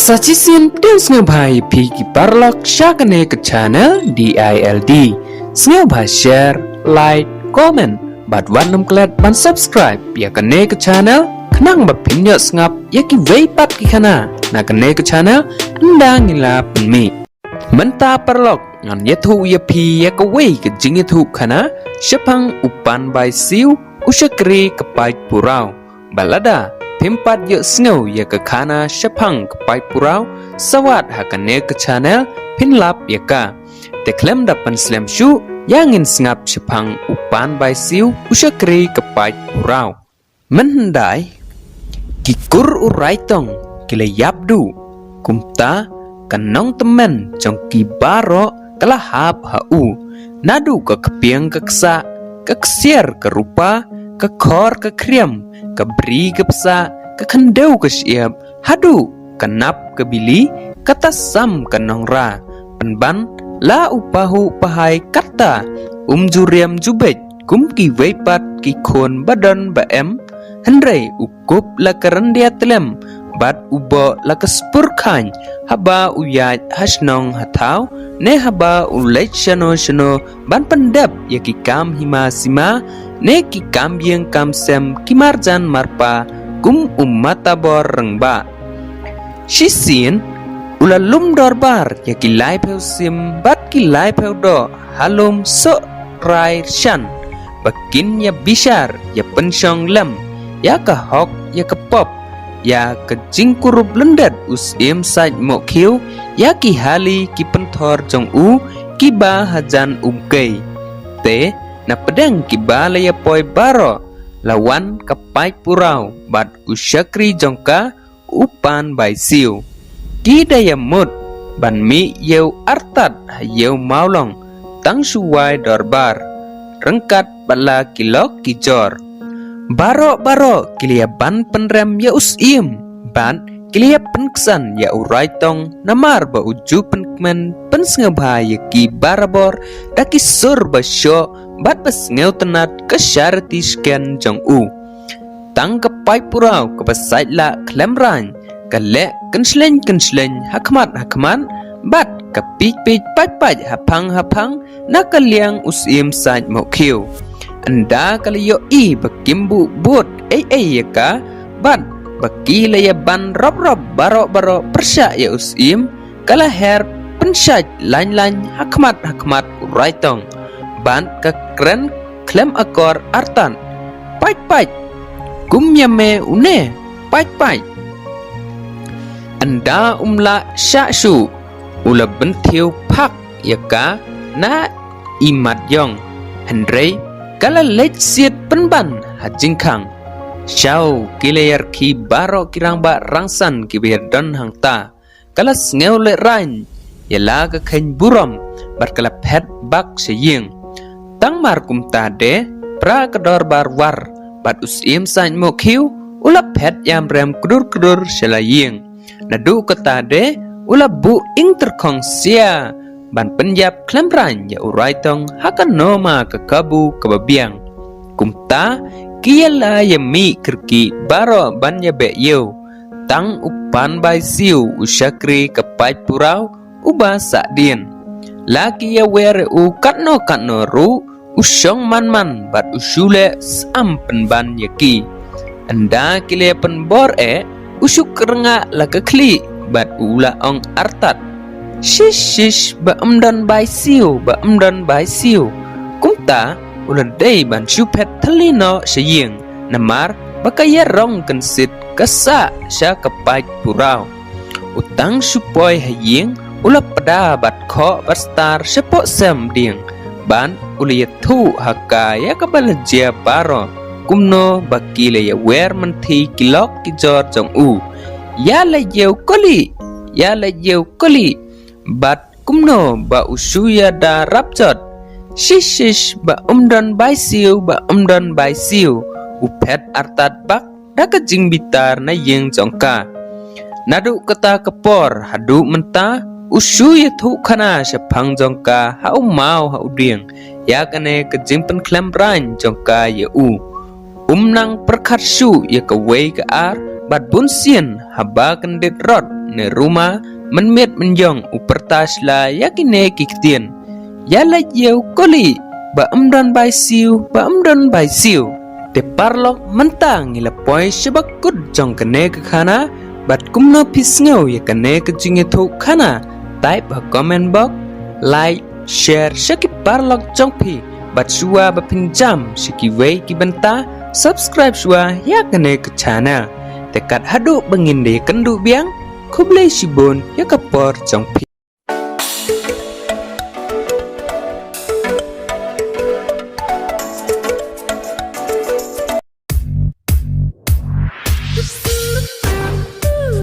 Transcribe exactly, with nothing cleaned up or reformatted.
Sa shisien pdiang sngewbha ïa phi ki paralok sha kane ka channel D I L D. Sngewbha share, like, comment bad wat nym klet ban subscribe ïa kane ka channel khnang ba phin ïoh sngap ïa kiwei pat ki khana na kane ka channel ynda ngi la pynmih. Mynta paralok ngan ïathuh ïa phi ïa kawei ka jingïathuh khana shaphang u pan bai siew u shakri ka paid puraw. Bad lada phim pat ïoh sngew ïa ka khana shaphang ka paid puraw, sa wad ha kane ka channel phin lap ïa ka. Te khlem da pynslem shuh, ïa ngin sngap shaphang u pan bai siew u shakri ka paid puraw. Mynhyndai ki kur u Raitong ki la ïap duh, kumta ka nongtymmen jong ki baroh ka la hap ha u. Naduh ka kpieng ka ksah, ka ksiar ka rupa, ka khor ka khriam, ka bri ka psah, ka khyndew ka shyiap, haduh ka nap ka bili, kata sam ka nongra. Pynban la u pahuh pahai kata, um ju riam ju beit kum kiwei pat ki khun ba don ba em. Hynrei u kup la ka ryndia tlem bad u boh la ka spur khaiñ, haba u ïaid ha shnong ha thaw ne haba u leit shano shano ban pyndep ïa ki kam hima sima ne ki kam ïing kam sem ki marjan marpa kum u matabor rangbah. Shisien u la lum dorbar ïa ki laiphew sim bad ki laiphew doh ha lum Sohraishan, ba kin ïa bishar ïa pynshong lem ïa ka hok ïa ka pop, ïa ka jingkurup lyndet u Syiem Said Mohkhiew ïa ki hali ki pynthor jong u kiba hajan umkei. Te na pdeng kiba la ïa poi baroh la wan ka paid puraw bad u shakri jong ka u pan bai siew. Ki da ïa mut ban mih ïew artat ha ïew mawlong tang shu wai dorbar ryngkat bad la ki lok ki jor. Baroh baroh ki la ïa ban pynrem ïa u Syiem bad ki la ïa pynksan ïa u Raitong namar ba u ju pynkmen pynsngewbha ïa ki barabor da ki sur ba shoh bad ba sngewtynnat ka sharti shken jong u. Tang ka paid puraw kaba sait lah khlem raiñ ka leh kynshleng kynshleng ha khmat ha khmat bad ka pit pit pait pait ha phang ha phang na ka liang u Syiem Said Mohkhiew. Ynda ka la ïohi ba kim buh bud ei ei ïa ka bad ba ki la ïa ban rop rop baroh baroh pyrshah ïa u Syiem, ka la her pynshait lain lain ha khmat ha khmat u Raitong bad ka kren khlem akor artat, "Pait pait! Kum ïa me une, pait pait!" Ynda um lah shah shuh, u la bynthiew phak ïa ka na i mat ïong, hynrei ka la leit siat pynban ha jingkhang. Shaw ki la ïa rkhie baroh ki rangbah rangsan kiba ïa don hangta. Ka la sngew lehraiñ ïa la ka kheiñ burom bad ka la phet bak sha ïing. Tang mar kumta de, pra ka dorbar war bad u Syiem Said Mohkhiew u la phet ïamrem kdur kdur sha la ïing. Naduh kata de u la buh ing tyrkhong sia ban pynïap khlem raiñ ïa u Raitong ha kano ma ka kabu kaba biang. Kumta ki ïa la ïa mih kyrkieh baroh ban ïa beh ïew. Tang u pan bai siew u shakri ka paid puraw uba sahdien. La ki ïa wer ïa u katno katno ruh, u shong man man bad u shu leh sam pynban ïa ki. Ynda ki la pynbor eh, u shu kyrngah la ka khlieh bad u la ong artat, "Shish shish, ba ym don bai siew, ba ym don bai siew." Kumta u la dei ban shu phet thylli noh sha ïing namar ba ka ïa rong kynsit ka sah sha ka paid puraw. U tang shu poi ha ïing u la pda bad khoh bad star shapoh sem dieng bad u la ïathuh ha ka ïa kaba la jia baroh, kumno ba ki la ïa wer mynthi ki lok ki jor jong u. "Ïa leit ïew kuli, ïa leit ïew kuli." Bad kumno ba u shu ïa da rap jot, "Shish shish, ba ym don bai siew, ba ym don bai siew." U phet artat bak da ka jingbitar na ïing jong ka. Naduh kata ka por haduh mynta u shu ïathuh khana shaphang jong ka ha u maw ha u dieng ïa kane ka jingpynkhlem raiñ jong ka ïa u. Um nang pyrkhat shuh ïa kawei ka ar Bad bun sien haba kyndit rot ne ruma mynmiet mynjong u pyrta sla ïa kine ki ktien. Ïa leit ïew kuli ba ym don bai siew, ba ym don bai siew. Te paralok mynta ngi la poi sha ba kut jong kane ka khana, bad kumno phi sngew ïa kane ka jingïathuh khana, type ha comment box, like, share sha ki paralok jong phi, bad shuwa ba phin jam sha kiwei ki bynta, subscribe shuwa ïa kane ka channel. Te kat haduh ba ngin da ïakynduh biang, khublei shibun ïa ka por jong phi.